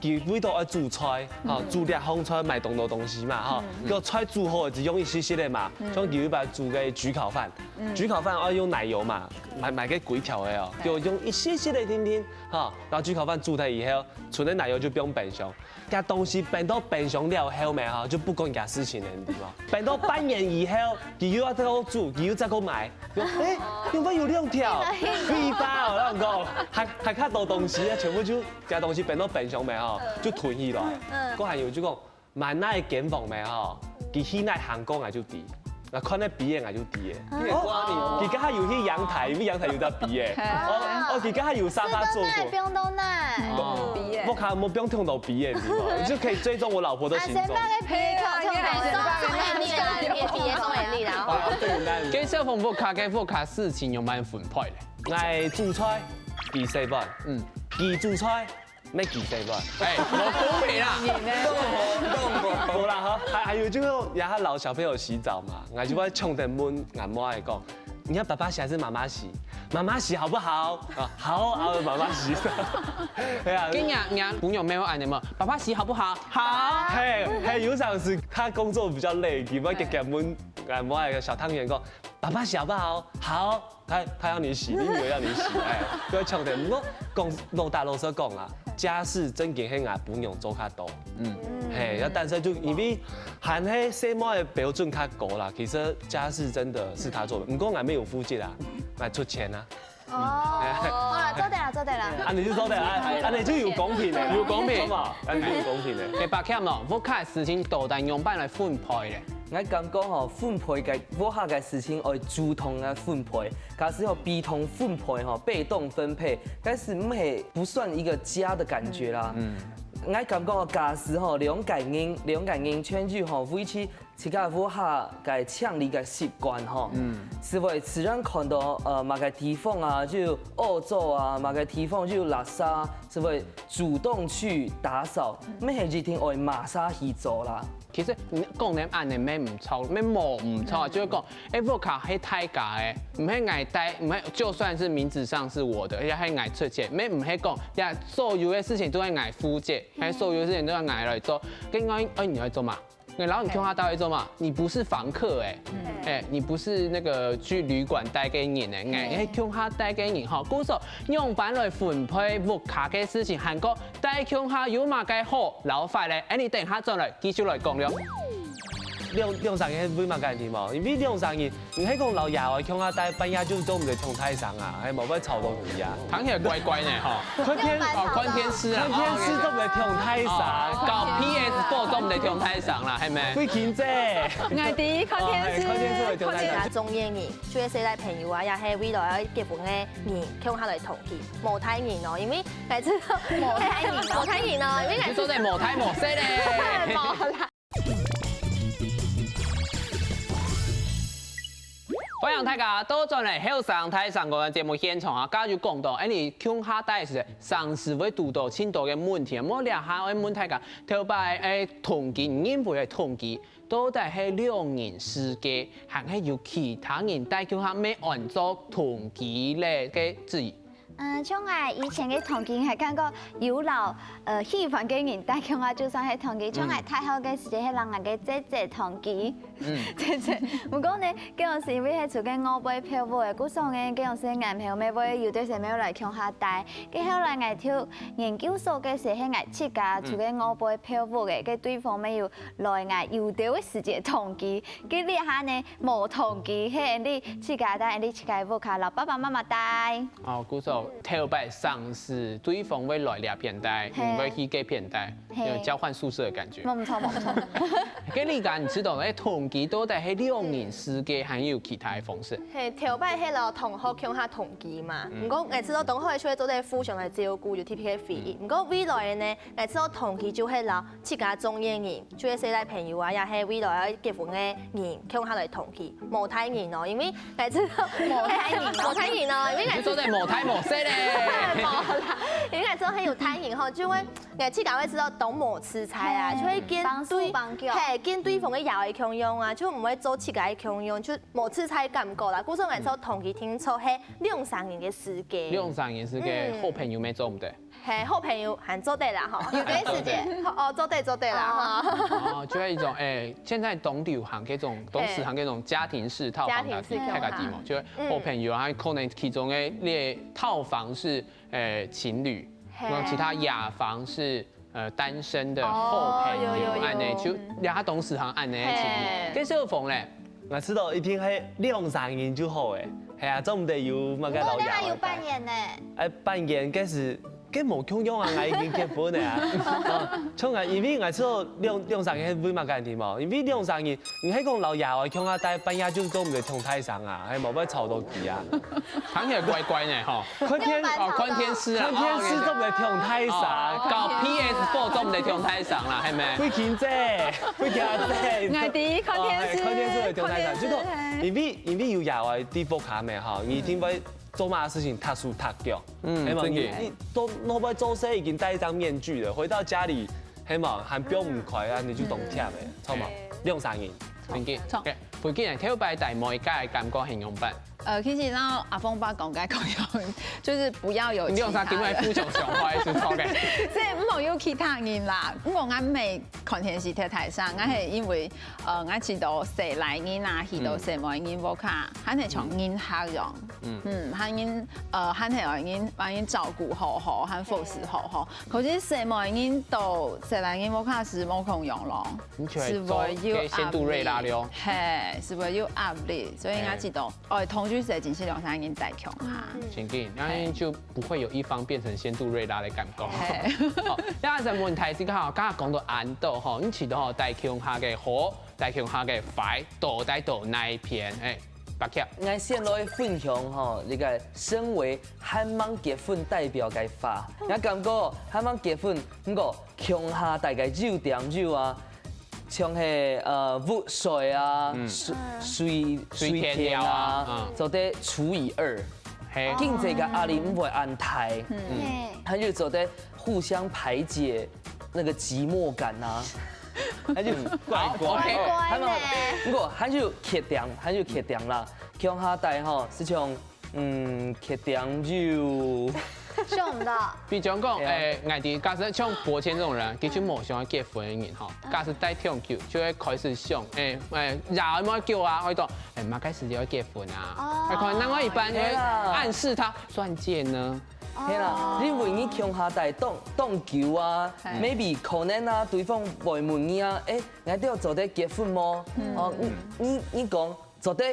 佢為到愛煮菜，吼，煮這項菜買當多東西嘛，吼，結果菜煮好只用一息息个嘛，像佢有一擺煮个焗烤飯，焗烤飯愛用奶油嘛，買買个規條个哦，結果用一息息个定定，吼，然後焗烤飯煮忒以後，存个奶油就放冰箱。 該東西冰到冰箱了後面吼，就不關佢事情了，你知無？冰到半年以後，佢又要再過煮，佢又再過買。哎，有沒有兩條？廢話哦，那種講，還還較多東西啊，全部就該東西冰到冰箱面吼，就囤起來。嗯，過還有就講，滿那間房面吼，佢去哪行過來就知。 𠊎看該鼻个𠊎就知个。你也刮你哦。佢剛好有去陽台，因為陽台有隻鼻个。哦，哦，佢剛好有沙發坐過。不用到那。哦，我看沒不用動到鼻个，你知道嗎？就可以追蹤我老婆的行蹤。啊，誰罵个鼻孔？你的鼻也送給你啦，吼。跟小鳳屋下个屋下事情有蠻分配的。𠊎煮菜，佢洗碗，嗯，佢煮菜， 乜佢洗碗。哎，無公平啊！無啦哈，還還有就係也還摎小朋友洗澡嘛，𠊎就會衝等問𠊎媽來講，你要爸爸洗还是妈妈洗？妈妈洗好不好？啊，好，啊，妈妈洗。对啊。跟你你朋友没有安的嘛，爸爸洗好不好？好。嘿，嘿，有常时他工作比较累，你要给给问，哎，我那个小汤圆讲，爸爸洗好不好？好，他他要你洗，你女儿要你洗，哎，就会抢点。不过讲老大老实讲啊，家事真正是阿婆娘做较多。嗯，嘿，要但是就因为还是細妹的标准较高啦，其实家事真的是他做的，不过俺没有负责啊，俺出钱啊。哦，好了，做得了，做得了。啊，你是做得啊，啊，你就有公平的，有公平，好不好？啊，你有公平的。哎，八强哦，屋下事情到底仰般来分配咧？ 我感觉吼，分配个屋下个事情愛主动个分配，假使吼被动分配吼，被动分配，但是毋係不算一个家的感觉啦。嗯，我感觉吼，假使吼兩个人，兩个人全部吼維持自家屋下个清理个习慣吼，嗯，是會自然看到呃麼个地方啊就屙糟啊，麼个地方就垃圾，是會主動去打掃，毋係一定愛馬上去做啦。 其实你讲恁安尼，乜毋错，乜無毋错，就係讲，哎，屋下係大家个，毋係𠊎戴，毋係，就算是名字上是我的，而且係𠊎出錢，乜毋係讲，呀，所有个事情都係𠊎負責，還係所有个事情都係𠊎來做，跟𠊎，哎，你來做嘛？你老你共下戴來做嘛？你不是房客哎，哎，你不是那个去旅馆待个人哎，哎，共下待个人吼，故所仰般來分配屋下个事情，還過 戴共下有麼个好摎壞咧？恁呢等下轉來繼續來講了。兩兩儕人會麼个問題無？因為兩儕人，你係講摎爺哀共下戴，半夜就做毋得忒大聲啊，還無會吵到佢啊。聽起來怪怪呢吼。看電哦，看電視啊，看電視做毋得忒大聲。哦，搞P S four做毋得忒大聲啦，係無？會聽著。𠊎第一看電視，哦，係，看電視會忒大聲。看電視。中年人，就係細倈朋友啊，也係未來要結婚个人，共下來同居，無大人哦，因為 𠊎知道，無大人哦。無大人哦，因為𠊎知道，你做得無大無細咧。無啦。歡迎大家倒轉來後生大聲公个節目現場啊！剛剛就講到，哎，你共下戴時，常時會堵到盡多个問題啊。無這下愛問大家，頭擺哎同居，你認為个同居，到底係兩人世界，還係有其他人戴共下乜安做同居咧个主意？ 嗯，像𠊎以前个同居，𠊎感覺有摎呃喜歡个人戴共下就算係同居。像𠊎大學个時節，係摎𠊎个姐姐同居。姐姐，毋過呢，該陣時因為係住个外背別屋个，故所呢，該陣時男朋友乜會有兜時乜會來共下戴。該後來𠊎讀研究所个時，係𠊎自家住个外背別屋个，該對方乜有來𠊎有兜个時節同居。該這下呢，無同居，係你自家戴，你自家屋下摎爸爸媽媽戴。 哦，故所頭擺常時對方會來這片戴，係。你會去該片戴，係。有交換宿舍的感覺。無毋著，無毋著。該你講，你知道，哎，同居到底係兩人世界，還有其他的方式？係，頭擺係摎同學共下同居嘛。嗯。毋過，哎，知道同學就會做得互相來照顧，有特別个回憶。嗯。毋過未來呢，哎，知道同居就係摎 自家中意个人，就係細倈朋友啊，也係未來要結婚个人，共下來同居，無大人哦，因為𠊎知道，無大人哦。無大人哦，因為𠊎知道，你做得無大無細咧。無啦，因為𠊎知道還有大人吼，就會，𠊎自家會知道當無自在啊，嗯，就會見對，幫手幫腳。係，見對方个爺哀共樣啊，就毋會做自家个共樣，就無自在感覺啦。故所𠊎知道同居定著係兩儕人个世界。兩儕人世界，嗯。好朋友乜做毋得。 係，好朋友還做得啦，吼。有个時節。哦，做得，做得啦，哦。吼。哦，就係一種，哎，現在當流行該種，當時行該種家庭式套房，家庭式套房。大家知無？就係好朋友啊，可能其中个列套房是，呃，情侶，係。然後其他雅房是，呃，單身的好朋友，哦，有，有，有。恁呢，就兩下當時行恁呢个情侶。係。該小鳳咧？ 𠊎知道一定係兩儕人就好誒，係啊，做毋得有麼个老爺哀戴。毋過你還有半年呢。哎，半年，該時，該無共樣啊，𠊎已經結婚了啊。啊，像𠊎，因為𠊎知道兩，兩儕人會麼个問題無？因為兩儕人，你係講老爺哀共下戴，半夜就做毋得忒大聲啊，還無會吵到佢啊。聽起來怪怪呢，吼。 看電，哦，看電視啊，看電視做毋得忒大聲。哦，搞P S four做毋得忒大聲啦，係無？會聽著，會聽著。𠊎第一看電視，哦，係，看電視會忒大聲，看電視，就講，係。因為，因為有爺哀在屋下咩吼，你一定會做麼个事情，踏手踏腳，嗯，係無？真个。你，你都，都會做事已經戴一張面具了，回到家裡，係無？還放毋開啊，你就當忝誒，著無？兩儕人。真个。著。OK，回去呢，頭擺戴妹个感覺係仰般？呃，其實像阿峰爸講个共樣，就是不要有其他人。你有啥地方不想想話是OK？所以毋好有其他人啦。毋過𠊎毋係看電視个大聲，𠊎係因為，呃，𠊎知道細倈人啊，去到細妹人屋下，還係像人客樣。嗯。嗯，還人，呃，還係愛人，愛人照顧好好，還服侍好好。可是細妹人到細倈人屋下係無共樣咯，你就會係會有做該仙度瑞拉了。壓力。係，係會有壓力，所以𠊎知道。 哦，同居時間是兩三人戴共下。正經，那就不會有一方變成仙度瑞拉的感覺。係。好，第二个問題係講，剛剛講到恁多吼，你知道吼，戴共下个好，戴共下个壞，到底到哪一片？哎，八強。𠊎先來分享吼，這個身為還吂結婚代表个話，𠊎感覺還吂結婚，毋過共下戴个優點就啊， 像係，呃，屋稅啊，水，水，水電啊，水電啊，做得除以二，係。經濟个壓力毋會恁大，嗯。還有做得互相排解那個寂寞感啊。那就乖乖。好，OK，還有，毋過還有缺點，還有缺點啦。共下戴吼，係像 嗯，缺點就想毋到。比如講，哎呀。哎，𠊎知，假使像伯謙這種人，佢就無想要結婚的人吼，假使戴長久，就會開始想，哎，哎，也愛叫啊，會講，哎，麼个時節要結婚啊？哦。哎，可能另外一半就會暗示他，鑽戒呢？係啦，因為你共下戴當，當久啊，哎。maybe可能啊，對方會問你啊，哎，𠊎兜做得結婚無？哦，你，你，你講做得，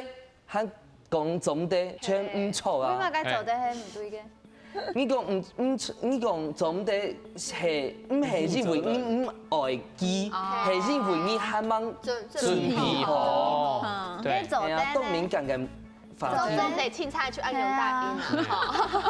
還講做毋得，全毋著啊。為麼个做得係毋對个？你講毋，毋，你講做毋得係，毋係因為你毋愛佢，哦。係因為你還吂準，準備好。準備好。嗯。對。該做得呢？係啊，當敏感个話題。做得，凊彩就恁樣答應。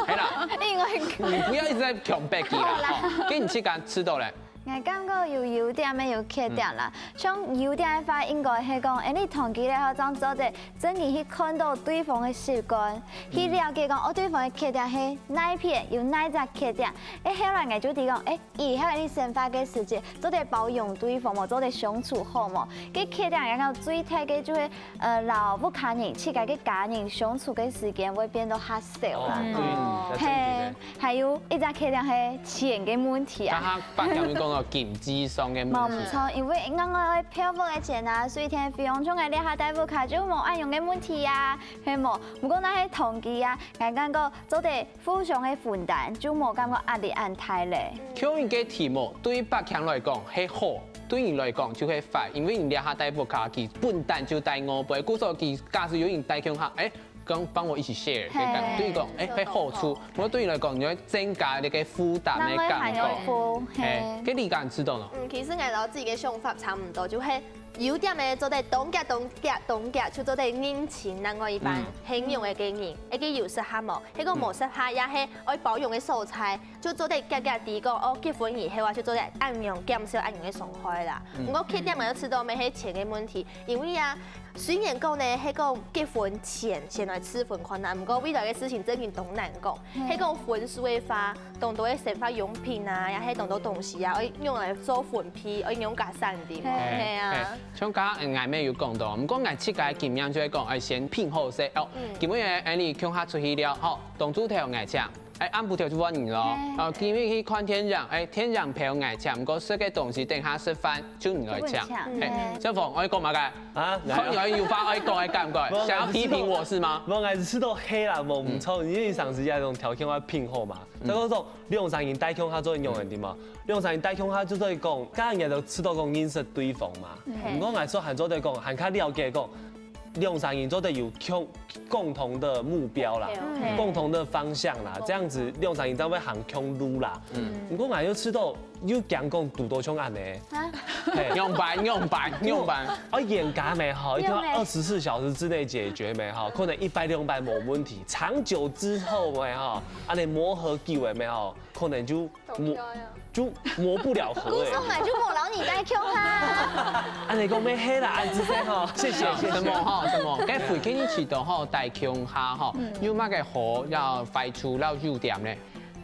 係啦。因為你不要一直在強迫佢啦，吼，給你自家知道咧。 𠊎感覺有優點也有缺點啦。像優點个話，應該係講，哎，你同居了後，正做得真正去看到對方个習慣，去了解講，哦，對方个缺點係哪一片，有哪一隻缺點。哎，後來𠊎就知講，哎，以後你生活个時節，做得包容對方無，做得相處好無。該缺點，𠊎感覺最大个就係，呃，摎屋下人、自家个家人相處个時間會變到較少啦。哦，對，較正經个。係。 還有一隻缺點係錢个問題啊。剛剛八強有講到經濟上个問題。無錯，因為𠊎个票屋个錢啊，水電費用，像𠊎這下戴屋下就無恁樣个問題啊，係無？毋過若係同居啊，𠊎感覺做得互相个分擔，就無感覺壓力恁大咧。共樣个題目，對於八強來講係好，對你來講就係壞，因為你這下戴屋下，佢本旦就戴外背，故所佢假使有人戴共下，哎， 講幫我一起share个感覺，係。對你講，哎，係好處。無對你來講，你會增加你个負擔个感覺。另外還有負，係，係。該你敢知道呢？嗯，其實𠊎摎自家个想法差毋多，就係優點呢，做得當遽、當遽、當遽，就做得認清另外一半，嗯。係仰般个人，一個有適合無，係講無適合，也係愛包容个所在，就做得遽遽知講，哦，結婚以後啊，就做得恁樣減少恁樣个傷害啦。嗯。毋過缺點𠊎就知道，乜係錢个問題，因為啊， 雖然講呢，係講結婚前先來試婚看啊，毋過未來个事情正經當難講。係。係講分手个話，當多个生活用品啊，也係當多東西啊，愛用來做分配，愛用加省个嘛，係。係啊。係，像剛剛，嗯，𠊎乜有講到，毋過𠊎自家个經驗就係講，愛先品好勢哦。嗯。今晡日，哎，你共下出去尞，吼，當晝頭𠊎請，哎，暗晡頭就換你咯。係。哦，今晡日去看電影，哎，電影票𠊎請，毋過食个東西等下食飯就你來請。就你請。係，係。小鳳，𠊎講麼个？ 啊，看你有話愛講个感覺，無，想要批評我是嗎？無，𠊎係試著係啦，無，嗯。毋著，因為上次也用條件愛拼好嘛。嗯。再講說，兩三人戴共下做樣个，對無？兩三人戴共下就做講，剛剛人家都試著講認識對方嘛。嗯。毋過𠊎說還做得講，還較了解講，兩三人做得有共，共同的目標啦，OK，OK。共同的方向啦，這樣子兩三人才會行共路啦。嗯。毋過𠊎又試著 又驚講堵著像恁呢。啊？係。仰般，仰般，仰般。愛冤家乜吼，一定愛二十四小時之內解決乜吼，可能一擺兩擺無問題，長久之後乜吼，恁呢磨合久了乜吼，可能就磨，就磨不了合欸。故所𠊎就無摎你戴共下。恁呢講乜係啦，恁仔細吼，謝謝，謝謝。什麼吼，什麼？該回去你試著吼，戴共下吼，有麼个好，愛壞處，愛優點呢？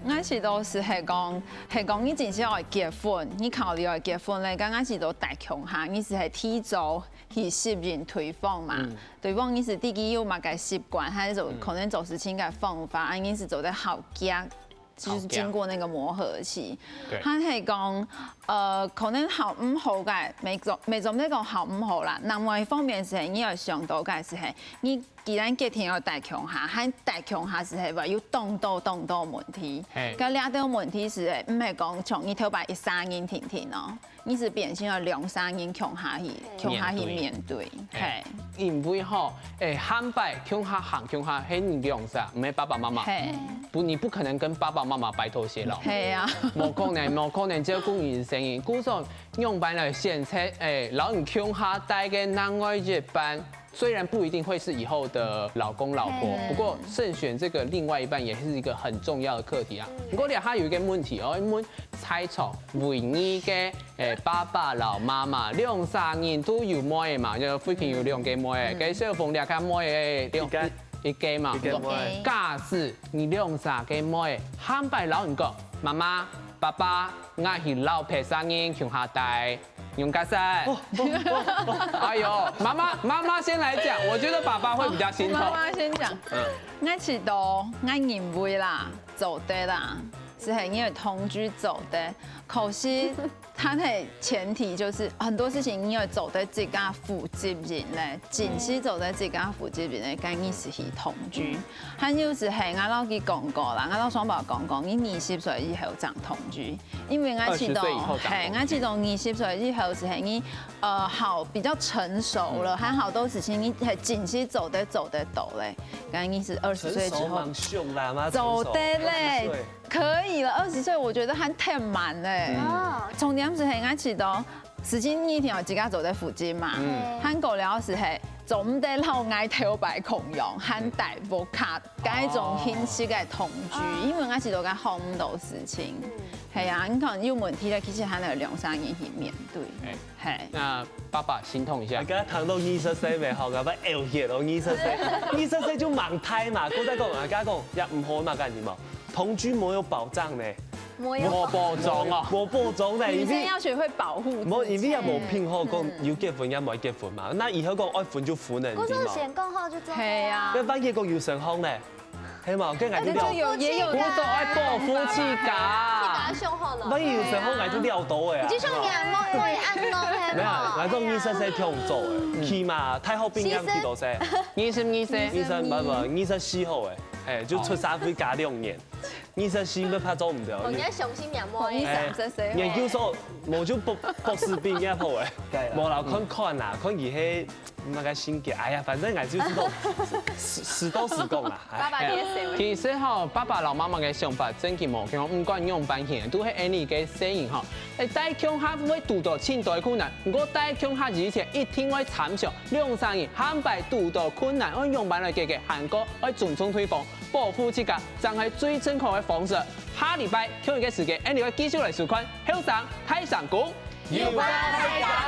𠊎試著係講，係講你真係愛結婚，你考慮愛結婚咧，該𠊎試著戴共下，你係提早去適應對方嘛。對方你係知佢有麼个習慣，還係可能做事情个方法，恁樣係做得好夾，就是經過那個磨合期。對。還係講，呃，可能好毋好个，每種每種來講好毋好啦。另外一方面係你愛想到个係，你既然決定愛戴共下，還戴共下係會有當多當多問題。嘿。該這兜問題係，毋係講像你頭擺一儕人定定哦，你係變成愛兩儕人共下去，共下去面對。嘿。因為吼，欸，下擺共下行共下，係你兩儕，毋係爸爸媽媽。嘿。不，你不可能跟爸爸媽媽白頭偕老。嘿啊。無可能，無可能照顧你个生意。故所仰般來選擇，欸，摎你共下戴个另外一半。 雖然不一定會是以後的老公老婆，不過慎選這個另外一半也是一個很重要的課題啊。不過這下有一個問題哦，因為在場唯一个，欸，爸爸摎媽媽兩儕人都有妹仔嘛，就附近有兩個妹仔，該小鳳這個妹仔兩一個嘛，一個妹。假使你兩儕个妹仔，下擺摎你講，媽媽、爸爸，𠊎去摎別儕人共下戴。 用該色。哎呦，媽媽，媽媽先來講，我覺得爸爸會比較心痛。媽媽先講。嗯。𠊎試著，𠊎認為啦，做得啦，係你个同居做得，可是它的前提就是很多事情你要做得自家負責任咧，真係做得自家負責任咧，該你係去同居。還有係，𠊎摎佢講過啦，𠊎摎雙寶講過，你二十歲以後正同居。 因為𠊎試著，二十歲以後正同居。嘿，𠊎試著二十歲以後係你，呃，好，比較成熟了，還好多事情你係真係做得做得到咧。該你係二十歲之後，成熟蠻凶啦，媽，做得咧，成熟，二十歲。可以了，二十歲我覺得還忒慢咧。嗯。重點係，𠊎試著 時間你一定要自家做得負責嘛。還過了係，做毋得摎𠊎頭擺共樣，還戴屋下，該種形式个同居，因為𠊎試著該好毋多事情。係啊，你看有問題咧，其實還愛兩儕人去面對。係。那爸爸心痛一下。剛剛談到二十歲沒好，該擺有血哦，二十歲，二十歲就蠻大嘛，都在講，剛剛講也毋好嘛，幹什麼？同居沒有保障呢。 無保障哦。無保障咧，因為女生要學會保護自己。無，因為也無憑好講有結婚也無結婚嘛。那以後講愛分就分咧，故事對嗎？先講好就做。係啊。該萬一講有身項咧，係嘛？該𠊎就了。那就有，也有故事愛保護自家。萬一有身項，𠊎就了到咧啊。就像你阿妹，我也恁樣，係嘛？沒有，𠊎講二十歲挺早个，起碼大學畢業幾多歲？二十二歲。二十，不不，二十四好个，哎，就出社會加兩年。 二十四乜怕做毋到。哦，你愛相信你阿妹。哎，研究所，無就博博士畢業好誒，無啦，看看啦，看佢係麼个性格。哎呀，反正𠊎就係講，時時到時講啦。哎。爸爸你也係。其實吼，爸爸摎媽媽个想法真經無共樣，毋管仰般形，都係恁樣个細人吼。誒，戴共下會堵到盡大困難，毋過戴共下以前一定愛參詳，兩儕人下擺堵到困難，愛仰般來解決，還過愛尊重對方。 保護自家，正係最正確个方式。下禮拜共一个時間，𠊎等會繼續來收看《後生大聲公》。有話大聲